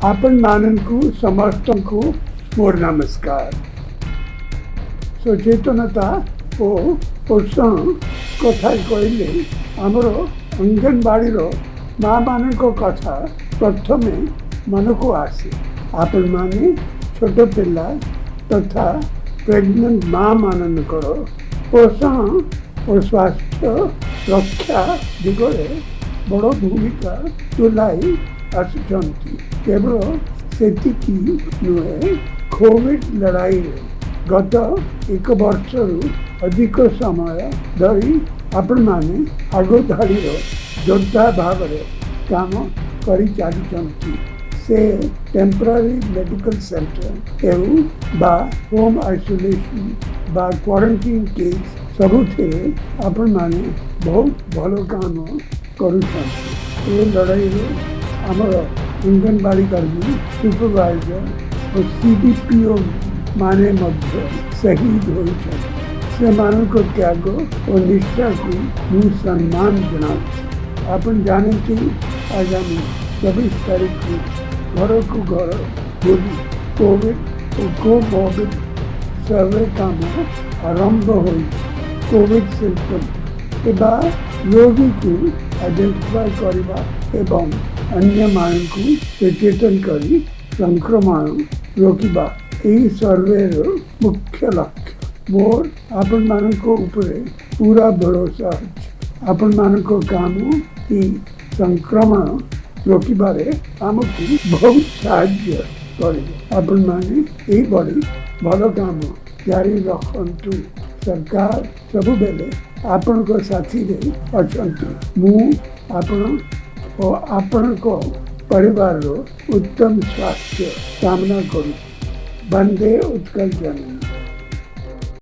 ଆପଣମାନଙ୍କୁ ସମସ୍ତଙ୍କୁ ମୋର ନମସ୍କାର। ସଚେତନତା ଓ ପୋଷଣ କଥା କହିଲେ ଆମର ଅଙ୍ଗନବାଡ଼ିର ମାଆମାନଙ୍କ କଥା ପ୍ରଥମେ ମନକୁ ଆସେ। ଆପଣମାନେ ଛୋଟ ପିଲା ତଥା ପ୍ରେଗନେଣ୍ଟ ମାଆମାନଙ୍କର ପୋଷଣ ଓ ସ୍ୱାସ୍ଥ୍ୟ ରକ୍ଷା ଦିଗରେ ବଡ଼ ଭୂମିକା ତୁଲାଇ ଆସୁଛନ୍ତି। କେବଳ ସେତିକି ନୁହେଁ, କୋଭିଡ଼ ଲଢ଼ାଇରେ ଗତ ଏକ ବର୍ଷରୁ ଅଧିକ ସମୟ ଧରି ଆପଣମାନେ ଆଗଧାଡ଼ିର ଯୋଦ୍ଧା ଭାବରେ କାମ କରିଚାଲିଛନ୍ତି। ସେ ଟେମ୍ପରାରୀ ମେଡ଼ିକାଲ ସେଣ୍ଟର ହେଉ ବା ହୋମ୍ ଆଇସୋଲେସନ୍ ବା କ୍ୱାରେଣ୍ଟିନ୍ କେସ୍, ସବୁଥିରେ ଆପଣମାନେ ବହୁତ ଭଲ କାମ କରୁଛନ୍ତି। ଏ ଲଢ଼ାଇରେ ଆମର ଅଙ୍ଗନବାଡ଼ି କର୍ମୀ, ସୁପରଭାଇଜର ଓ ସିଡିପିଓ ମାନେ ମଧ୍ୟ ଶହୀଦ ହୋଇଛନ୍ତି। ସେମାନଙ୍କ ତ୍ୟାଗ ଓ ନିଷ୍ଠାକୁ ମୁଁ ସମ୍ମାନ ଜଣାଉଛି। ଆପଣ ଜାଣନ୍ତି, ଆଗାମୀ 24 ତାରିଖରୁ ଘରକୁ ଘର ବୁଲି କୋଭିଡ଼ ଓ କୋମର୍ବିଡ଼ ସର୍ଭେ କାମ ଆରମ୍ଭ ହୋଇଛି। କୋଭିଡ଼ ସିମ୍ପଟମ୍ ଥିବା ରୋଗୀକୁ ଆଇଡେଣ୍ଟିଫାଏ କରିବା ଏବଂ ଅନ୍ୟମାନଙ୍କୁ ସଚେତନ କରି ସଂକ୍ରମଣ ରୋକିବା ଏହି ସର୍ଭେର ମୁଖ୍ୟ ଲକ୍ଷ୍ୟ। ମୋର ଆପଣମାନଙ୍କ ଉପରେ ପୁରା ଭରସା ଅଛି। ଆପଣମାନଙ୍କ କାମ ହିଁ ସଂକ୍ରମଣ ରୋକିବାରେ ଆମକୁ ବହୁତ ସାହାଯ୍ୟ କରିବ। ଆପଣମାନେ ଏହିଭଳି ଭଲ କାମ ଜାରି ରଖନ୍ତୁ। ସରକାର ସବୁବେଳେ ଆପଣଙ୍କ ସାଥିରେ ଅଛନ୍ତି। ମୁଁ ଆପଣ ଓ ଆପଣଙ୍କ ପରିବାରର ଉତ୍ତମ ସ୍ୱାସ୍ଥ୍ୟ କାମନା କରୁଛି। ବନ୍ଦେ ଉତ୍କଳ ଜନନୀ।